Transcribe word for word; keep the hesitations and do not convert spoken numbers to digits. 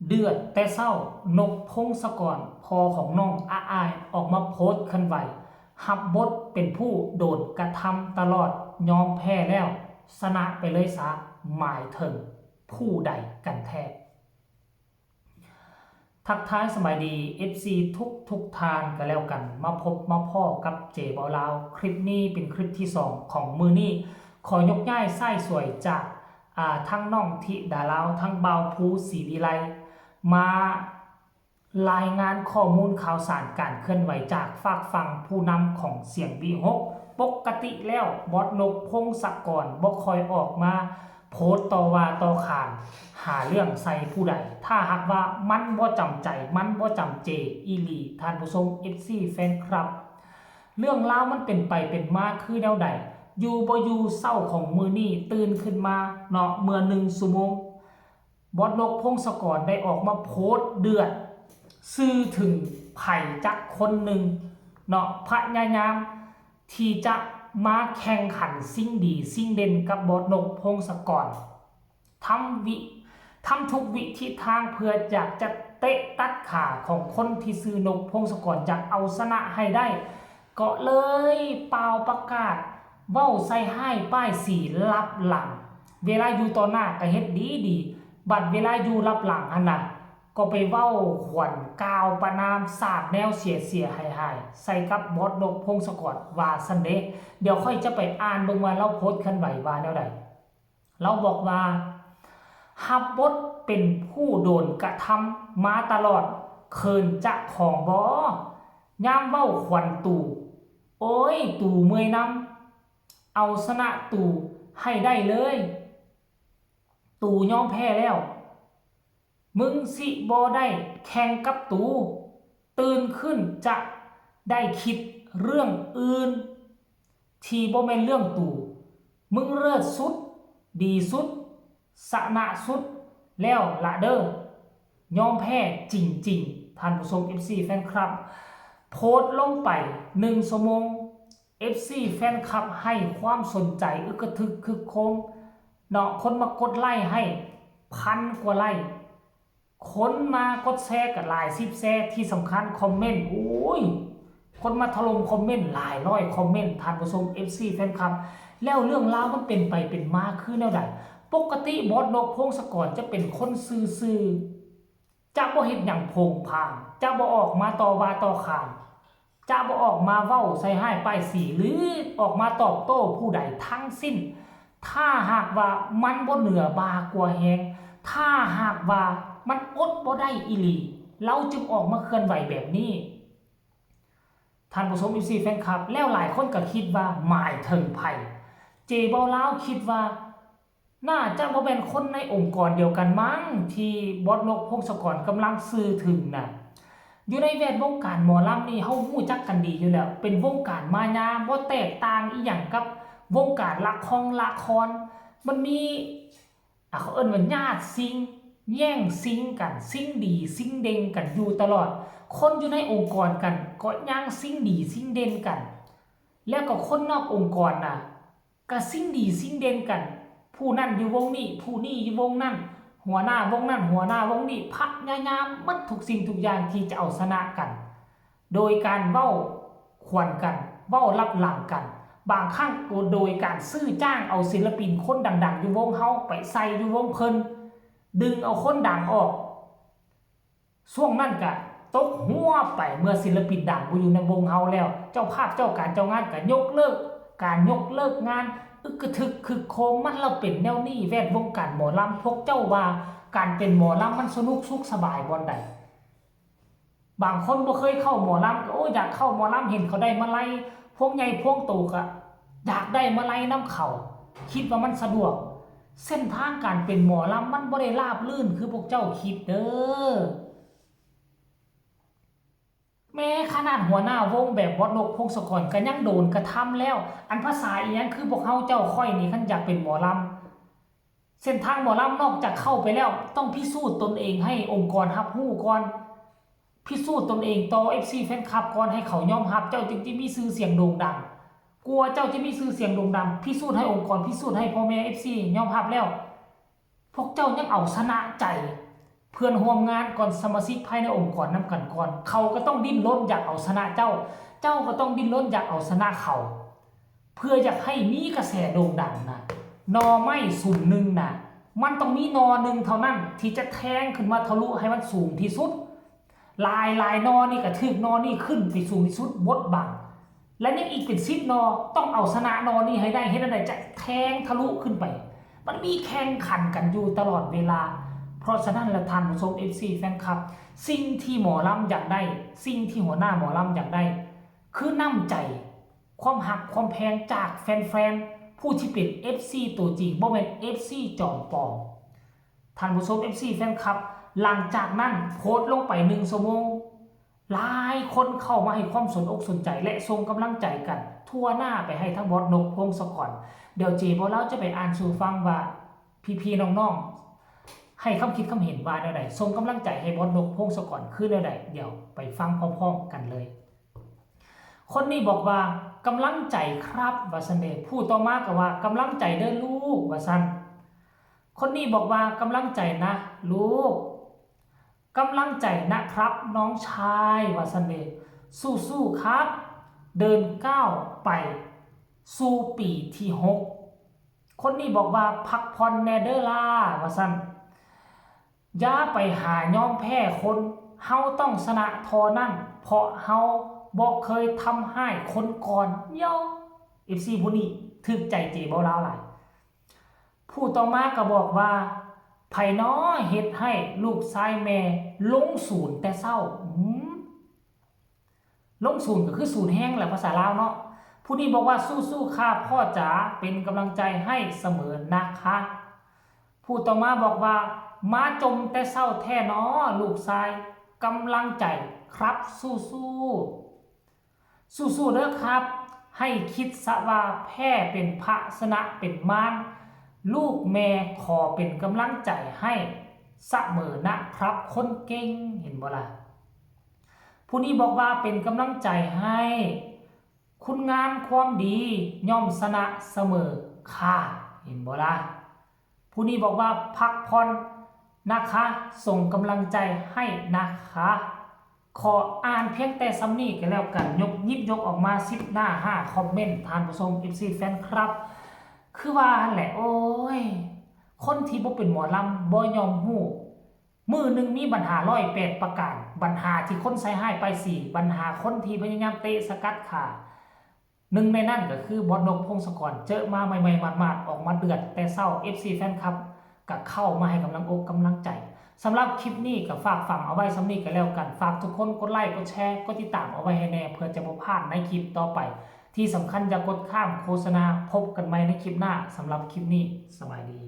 เดือดแต่เช้า นกพงศกร พ่อของน้องอาอาย ออกมาโพสต์เคลื่อนไหว ฮับบทเป็นผู้โดนกระทำตลอด ยอมแพ้แล้ว ชนะไปเลยซะ หมายถึงผู้ใดกันแท้ ทักทายสบายดี เอฟซี ทุกทุกท่านก็แล้วกัน มาพบมาพ้อกับเจเบาลาว คลิปนี้เป็นคลิปที่สองของมื้อนี้ ขอยกย้ายสายสวยจาก อ่า ทั้งน้องธิดาลาว ทั้งบ่าวภูศรีวิไล มารายงานข้อมูลข่าวสารการเคลื่อนไหวจากฝากฝั่งผู้นำของเสียงวีหก ปกติแล้วบอสนกพงศกรบ่ค่อยออกมาโพสต์ต่อว่าต่อขาน หาเรื่องใส่ผู้ใด ถ้าหากว่ามันบ่จำใจ มันบ่จำเจอีหลี ท่านผู้ชม เอฟซี แฟนคลับ เรื่องราวมันเป็นไปเป็นมาคือแนวใด อยู่บ่อยู่เช้าของมื้อนี้ตื่นขึ้นมาเนาะ เมื่อหนึ่งชั่วโมง บอสนกพงศกรได้ออกมาโพสต์เดือด ซื่อถึงไผจักคนหนึ่งเนาะ พยายามที่จะมาแข่งขันชิงดีชิงเด่นกับบอสนกพงศกร ทำวิ ทำทุกวิธีทางเพื่ออยากจะเตะตัดขาของคนที่ชื่อนกพงศกร อยากเอาชนะให้ได้ ก็เลยเป่าประกาศ เว้าใส่ฮ้ายป้ายสีลับหลัง เวลาอยู่ต่อหน้าก็เฮ็ดดีดี บัดเวลาอยู่ลับหลังหั่นน่ะ ก็ไปเว้าขวัญกล่าวประณามสาดแนวเสียเสียหายหายๆ ใส่กับบอสนกพงศกร ว่าซั่นเด้ เดี๋ยวข้อยจะไปอ่านเบิ่งว่าลาวโพสต์เคลื่อนไหวว่าแนวใด ลาวบอกว่า ฮับบทเป็นผู้โดนกระทำมาตลอด เคินจะของบ่ ยามเว้าขวัญตู่ โอ้ย ตู่เมื่อยนำ เอาชนะตู่ให้ได้เลย ตู่ยอมแพ้แล้ว มึงสิบ่ได้แข่งกับตู่ ตื่นขึ้นจะได้คิดเรื่องอื่น ที่บ่แม่นเรื่องตู่ มึงเลิศสุด ดีสุด ชนะสุด แล้วละเด้อ ยอมแพ้จริงๆ ท่านผู้ชม เอฟซี แฟนคลับ โพสต์ลงไปหนึ่งชั่วโมง เอฟซี แฟนคลับให้ความสนใจอึกกระทึกคึกโครมเนาะ คนมากดไลค์ให้พันกว่าไลค์ คนมากดแชร์ก็หลายสิบแชร์ ที่สำคัญคอมเมนต์ โอ้ย คนมาถล่มคอมเมนต์หลายร้อยคอมเมนต์ ท่านผู้ชม เอฟซี แฟนคลับ แล้วเรื่องราวมันเป็นไปเป็นมาคือแนวใด ปกติบอสนกพงศกรจะเป็นคนซื่อๆ จะบ่เฮ็ดหยังโผงผาง จะบ่ออกมาต่อว่าต่อขาน จะบ่ออกมาเว้าใส่ฮ้ายป้ายสี หรือออกมาตอบโต้ผู้ใดทั้งสิ้น ถ้าหากว่ามันบ่เหนือบ่ากว่าแฮง ถ้าหากว่ามันอดบ่ได้อีหลี ลาวจึงออกมาเคลื่อนไหวแบบนี้ ท่านผู้ชม เอฟซี แฟนคลับ แล้วหลายคนก็คิดว่าหมายถึงไผ เจเบาลาวคิดว่า น่าจะบ่แม่นคนในองค์กรเดียวกันมั้ง ที่บอสนกพงศกรกำลังสื่อถึงน่ะ อยู่ในแวดวงการหมอลำนี่ เฮาฮู้จักกันดีอยู่แล้ว เป็นวงการมายา บ่แตกต่างอีหยังกับวงการละคร ละคร มันมี อ่ะ เขาเอิ้นว่าญาติชิง แย่งชิงกัน ชิงดีชิงเด่นกันอยู่ตลอด คนอยู่ในองค์กรกันก็ยังชิงดีชิงเด่นกัน แล้วก็คนนอกองค์กรน่ะ ก็ชิงดีชิงเด่นกัน ผู้นั่นอยู่วงนี้ ผู้นี้อยู่วงนั้น หัวหน้าวงนั้น หัวหน้าวงนี้ พยายามหมดทุกสิ่งทุกอย่างที่จะเอาชนะกัน โดยการเว้าขวัญกัน เว้าลับหลังกัน บางครั้งก็โดยการซื้อจ้างเอาศิลปินคนดังๆ อยู่วงเฮาไปใส่อยู่วงเพิ่น ดึงเอาคนดังออก ช่วงนั้นก็ตกหัวไป เมื่อศิลปินดังบ่อยู่ในวงเฮาแล้ว เจ้าภาพเจ้าการเจ้างานก็ยกเลิก การยกเลิกงาน อึกกระทึกคึกโครม มันละเป็นแนวนี้ แวดวงการหมอลำ พวกเจ้าว่าการเป็นหมอลำมันสนุกสุขสบายบ่อนใด บางคนบ่เคยเข้าหมอลำก็ โอ้ อยากเข้าหมอลำ เห็นเขาได้มาลัย พวงใหญ่พวงโตก็อยากได้มาลัยนำเขา คิดว่ามันสะดวก เส้นทางการเป็นหมอลำมันบ่ได้ราบรื่นคือพวกเจ้าคิดเด้อ แม้ขนาดหัวหน้าวงแบบบอสนกพงศกรก็ยังโดนกระทำแล้ว อันภาษาอีหยังคือพวกเฮาเจ้าข้อยนี่ คันอยากเป็นหมอลำ เส้นทางหมอลำนอกจากเข้าไปแล้ว ต้องพิสูจน์ตนเองให้องค์กรรับรู้ก่อน พิสูจน์ตนเองต่อ เอฟซี แฟนคลับก่อน ให้เขายอมรับ เจ้าจึงจะมีชื่อเสียงโด่งดัง กว่าเจ้าจะมีชื่อเสียงโด่งดัง พิสูจน์ให้องค์กร พิสูจน์ให้พ่อแม่ เอฟซี ยอมรับแล้ว พวกเจ้ายังเอาชนะใจ พ พื่อนร่วมงานก่อน สมาชิกภายในองค์กรนำกันก่อน เขาก็ต้องดิ้นรนอยากเอาชนะเจ้า เจ้าก็ต้องดิ้นรนอยากเอาชนะเขา เพื่ออยากให้มีกระแสโด่งดังนะ หน่อไม้ซุมหนึ่งนะ มันต้องมีหน่อหนึ่งเท่านั้นที่จะแทงขึ้นมาทะลุให้มันสูงที่สุด หลายหลายหน่อนี่ก็ถืกหน่อนี่ขึ้นไปสูงที่สุดบดบัง และยังอีกเป็นสิบหน่อ ต้องเอาชนะหน่อนี่ให้ได้ เฮ็ดจั่งใดจะแทงทะลุขึ้นไป มันมีแข่งขันกันอยู่ตลอดเวลา เพราะฉะนั้นละท่านผู้ชม เอฟซี แฟนคลับ สิ่งที่หมอลำอยากได้ สิ่งที่หัวหน้าหมอลำอยากได้ คือน้ำใจ ความฮักความแพงจากแฟนๆ ผู้ที่เป็น เอฟซี ตัวจริง บ่แม่น เอฟซี จอมปลอม ท่านผู้ชม เอฟซี แฟนคลับ หลังจากนั้นโพสต์ลงไปหนึ่งชั่วโมง หลายคนเข้ามาให้ความสนอกสนใจและส่งกำลังใจกัน ทั่วหน้าไปให้ทั้งบอสนก พงศกร เดี๋ยวเจบ่าวลาวจะไปอ่านสู่ฟังว่าพี่ๆน้องๆ ให้ความคิดความเห็นว่าแนวใด ส่งกำลังใจให้บอสนก พงศกร คือแนวใด เดี๋ยวไปฟังพร้อมๆกันเลย คนนี้บอกว่ากำลังใจครับ ว่าซั่นเด้ ผู้ต่อมาก็ว่ากำลังใจเด้อลูก ว่าซั่น คนนี้บอกว่ากำลังใจนะลูก กำลังใจนะครับน้องชาย ว่าซั่นเด้ สู้ๆครับ เดินก้าวไปสู่ปีที่หก คนนี้บอกว่าพักผ่อนแน่เด้อล่า ว่าซั่น อย่าไปหายอมแพ้คน เฮาต้องชนะเท่านั้น เพราะเฮาบ่เคยทำร้ายคนก่อน ย่อ เอฟซี ผู้นี้ถืกใจเจบ่าวลาวหลาย ผู้ต่อมาก็บอกว่า ไผน้อเฮ็ดให้ลูกชายแม่ลงศูนย์แต่เช้า อืม ลงศูนย์ก็คือศูนย์แฮงแหละภาษาลาวเนาะ ผู้นี้บอกว่าสู้ๆค่ะพ่อจ๋า เป็นกำลังใจให้เสมอนะคะ ผู้ต่อมาบอกว่ามาจมแต่เช้าแท้น้อลูกชาย กำลังใจครับ สู้ๆ สู้ๆเด้อครับ ให้คิดซะว่าแพ้เป็นพระชนะเป็นมาร ลูกแม่ขอเป็นกำลังใจให้เสมอนะครับ คนเก่ง เห็นบ่ล่ะ ผู้นี้บอกว่าเป็นกำลังใจให้ คุณงามความดีย่อมชนะเสมอค่ะ เห็นบ่ล่ะ ผู้นี้บอกว่าพักผ่อนนะคะ ส่งกำลังใจให้นะคะ ขออ่านเพียงแต่ส่ำนี้ก็แล้วกัน ยก หยิบยกออกมาสิบหน้า ห้าคอมเมนต์ ท่านผู้ชม เอฟซี แฟนคลับ คือว่าหั่นแหละ โอ้ย คนที่บ่เป็นหมอลำบ่ย่อมฮู้ มื้อหนึ่งมีปัญหาร้อยแปดประการ ปัญหาที่คนใส่ร้ายป้ายสี ปัญหาคนที่พยายามเตะสกัดขา หนึ่งในนั้นก็คือบอสนก พงศกร เจอมาใหม่ๆหมาดๆ ออกมาเดือดแต่เช้า เอฟซี แฟนคลับ ก็เข้ามาให้กำลังอกกำลังใจ สำหรับคลิปนี้ก็ฝากฝังเอาไว้ส่ำนี้ก็แล้วกัน ฝากทุกคนกดไลค์ กดแชร์ กดติดตามเอาไว้ให้แน่ เพื่อจะบ่พลาดในคลิปต่อไป ที่สำคัญอย่ากดข้ามโฆษณา พบกันใหม่ในคลิปหน้า สำหรับคลิปนี้ สบายดี